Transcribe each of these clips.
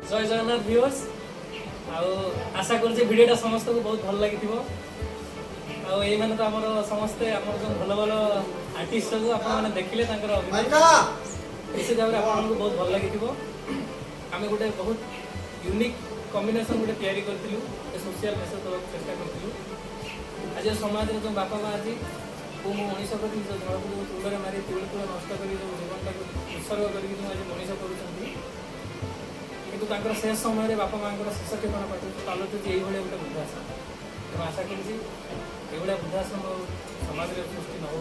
ଜୟ Jagannath viewers. ଆଉ ଆଶା କରୁଛି ଭିଡ଼ିଓଟା ସମସ୍ତଙ୍କୁ ବହୁତ ଭଲ ଲାଗିଥିବ। ଆଉ ଏଇମାନେ ତ ଆମର ସମସ୍ତେ ଆମର ଯେଉଁ ଭଲ ଭଲ ଆର୍ଟିଷ୍ଟ ସବୁ, ଆପଣମାନେ ଦେଖିଲେ ତାଙ୍କର ଅଭିନୟ। ନିଶ୍ଚିତ ଭାବରେ ଆପଣଙ୍କୁ ବହୁତ ଭଲ ଲାଗିଥିବ। ଆମେ ଗୋଟେ ବହୁତ ୟୁନିକ୍ କମ୍ବିନେସନ୍ ଗୋଟେ ତିଆରି କରିଥିଲୁ, ଗୋଟେ ସୋସିଆଲ ମେସେଜ ଦେବାକୁ ଚେଷ୍ଟା କରିଥିଲୁ। ଆଜିର ସମାଜରେ ଯେଉଁ ବାପା ମା ଆଜି ପୁଅ ମୁଁ ମଣିଷ କରି ନିଜ ଝାଳକୁ ଯେଉଁ ତୁଣ୍ଡରେ ମାରି, ତିଳ ତିଳ ନଷ୍ଟ କରି, ଯେଉଁ ଜୀବନଟାକୁ ଉତ୍ସର୍ଗ କରିକି ଯେଉଁ ଆଜି ମଣିଷ କରୁଛନ୍ତି, କିନ୍ତୁ ତାଙ୍କର ଶେଷ ସମୟରେ ବାପା ମାଆଙ୍କର ଶେଷ ଠିକଣା ପାଲଟୁଛି ଏଇଭଳିଆ ଗୋଟେ ବୃଦ୍ଧାଶ୍ରମ। ତେଣୁ ଆଶା କରୁଛି ଏଇଭଳିଆ ବୃଦ୍ଧାଶ୍ରମ ସମାଜରେ ସୃଷ୍ଟି ନ ହଉ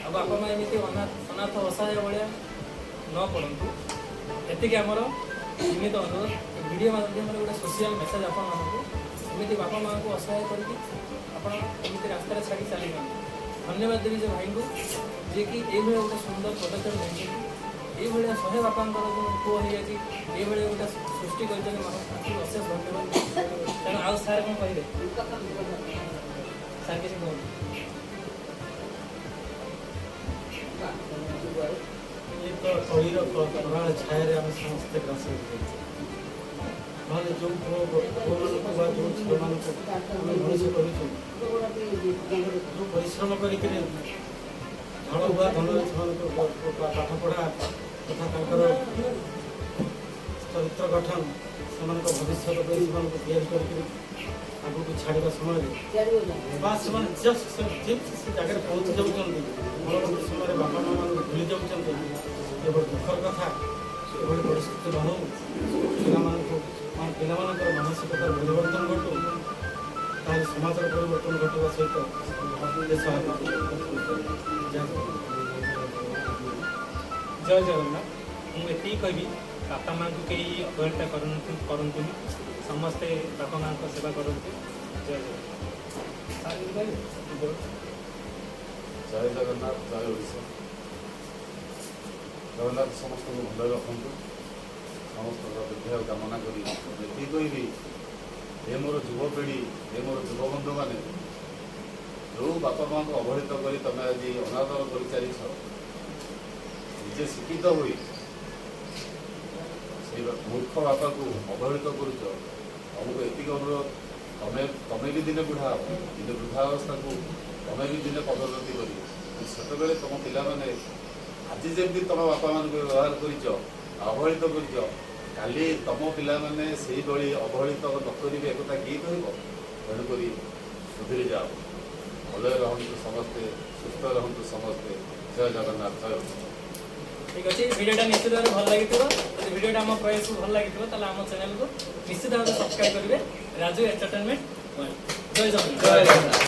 ଆଉ ବାପା ମା ଏମିତି ଅନାଥ ଅନାଥ ଅସହାୟ ଭଳିଆ ନ ପଡ଼ନ୍ତୁ, ଏତିକି ଆମର ସୀମିତ ଅନୁରୋଧ। ଏ ଭିଡ଼ିଓ ମାଧ୍ୟମରେ ଗୋଟେ ସୋସିଆଲ ମେସେଜ ଆପଣମାନଙ୍କୁ, ଏମିତି ବାପା ମାଆଙ୍କୁ ଅସହାୟ କରିକି ଆପଣ ଏମିତି ରାସ୍ତାରେ ଛାଡ଼ି ଚାଲିଯାଆନ୍ତୁ। ଧନ୍ୟବାଦ ଦେବି ଯେ ଭାଇଙ୍କୁ, ଯିଏକି ଏଇଭଳିଆ ଗୋଟେ ସୁନ୍ଦର ପଦକ୍ଷେପ ନେଇଛନ୍ତି। ଏଇଭଳିଆ 100 ବାପାଙ୍କର ଯେଉଁ ପୁଅ ହେଇଯାଇଛି, ଏଇଭଳିଆ ଗୋଟେ ସୃଷ୍ଟି କରିଛନ୍ତି ମହାପ୍ରଭୁ, ଅଶେଷ ଧନ୍ୟବାଦ। ତେଣୁ ଆଉ ସାର୍ କ'ଣ କହିବେ? ସାର୍, କିଛି କୁହନ୍ତୁ। ଏ ତ କଳିର କରାଳ ଛାୟାରେ ଆମେ ସମସ୍ତେ ଗ୍ରାସ ହେଇଯାଇଛେ। ନହେଲେ ଯେଉଁ ପୁଅମାନଙ୍କୁ ବା ଯେଉଁ ଝିଅମାନଙ୍କୁ ଆମେ ମଣିଷ କରୁଛୁ, ଯେଉଁ ପରିଶ୍ରମ କରିକିରି ଝାଳ ବୁହା ଧନରେ ସେମାନଙ୍କୁ ପାଠ ପଢ଼ା ତଥା ତାଙ୍କର ଚରିତ୍ର ଗଠନ, ସେମାନଙ୍କ ଭବିଷ୍ୟତ ପାଇଁ ସେମାନଙ୍କୁ ତିଆରି କରିକିରି ଆଗକୁ ଛାଡ଼ିବା ସମୟରେ ବା ସେମାନେ ଜଷ୍ଟ ଯେମିତି ସେ ଜାଗାରେ ପହଞ୍ଚି ଯାଉଛନ୍ତି, ପରବର୍ତ୍ତୀ ସମୟରେ ବାପା ମାଆମାନଙ୍କୁ ଭୁଲି ଯାଉଛନ୍ତି। ଏଭଳି ଦୁଃଖର କଥା। ଏଭଳି ପରିସ୍ଥିତି ନ ହେଉ। ପିଲାମାନଙ୍କୁ, ପିଲାମାନଙ୍କର ମାନସିକତାର ପରିବର୍ତ୍ତନ ଘଟୁ, ତାହେଲେ ସମାଜର ପରିବର୍ତ୍ତନ ଘଟିବା ସହିତ ଦେଶ ଆଗକୁ। ଜୟ ଜଗନ୍ନାଥ। ଜୟ ଜଗନ୍ନାଥ। ମୁଁ ଏତିକି କହିବି, ବାପା ମାଆଙ୍କୁ କେହି ଅବହେଳା କରନ୍ତୁନି। ସମସ୍ତେ ବାପା ମାଆଙ୍କ ସେବା କରନ୍ତୁ। ଜୟ ଜଗନ୍ନାଥ। ସାର୍, କିଛି କହିବେ? ଜୟ ଜଗନ୍ନାଥ, ଜୟ ଓଡ଼ିଶା। ଜଗନ୍ନାଥ ସମସ୍ତଙ୍କୁ ଭଲରେ ରଖନ୍ତୁ। ସମସ୍ତଙ୍କର ଦୀର୍ଘାୟୁ କାମନା କରି ମୁଁ ଏତିକି କହିବି, ଏ ମୋର ଯୁବପିଢ଼ି, ଏ ମୋର ଯୁବବନ୍ଧୁମାନେ, ଯେଉଁ ବାପା ମାଆଙ୍କୁ ଅବହେଳିତ କରି ତମେ ଆଜି ଅନାଦର କରିଚାଲିଛ, ନିଜେ ଶିକ୍ଷିତ ହୋଇ ସେଇ ମୂର୍ଖ ବାପାକୁ ଅବହେଳିତ କରୁଛ, ତମକୁ ଏତିକି ଅନୁରୋଧ, ତମେ ବି ଦିନେ ବୁଢ଼ା ହବ। ଦିନେ ବୃଦ୍ଧାବସ୍ଥାକୁ ତମେ ବି ଦିନେ ପଦୋନ୍ନତି କରିବ। କିନ୍ତୁ ସେତେବେଳେ ତମ ପିଲାମାନେ ଆଜି ଯେମିତି ତମ ବାପାମାନଙ୍କୁ ବ୍ୟବହାର କରିଛ, ଅବହେଳିତ କରିଛ, କାଲି ତମ ପିଲାମାନେ ସେଇଭଳି ଅବହେଳିତ ନ କରିବେ, ଏକଥା କିଏ କହିବ? ତେଣୁକରି ସୁଧୁରି ଯାଅ। ଭଲରେ ରହନ୍ତୁ ସମସ୍ତେ, ସୁସ୍ଥ ରହନ୍ତୁ ସମସ୍ତେ। ଜୟ ଜଗନ୍ନାଥ, ଜୟ ଓଡ଼ିଶା। ଠିକ୍ ଅଛି। ଭିଡ଼ିଓଟା ନିଶ୍ଚିତ ଭାବରେ ଭଲ ଲାଗିଥିବ। ଯଦି ଭିଡ଼ିଓଟା ଆମ ପ୍ରୟାସକୁ ଭଲ ଲାଗିଥିବ, ତାହେଲେ ଆମ ଚ୍ୟାନେଲକୁ ନିଶ୍ଚିତ ଭାବରେ ସବସ୍କ୍ରାଇବ କରିବେ, ରାଜୁ ଏଣ୍ଟରଟେନମେଣ୍ଟ। ଜୟ ଜଗନ୍ନାଥ। ଜୟ ଜଗନ୍ନାଥ।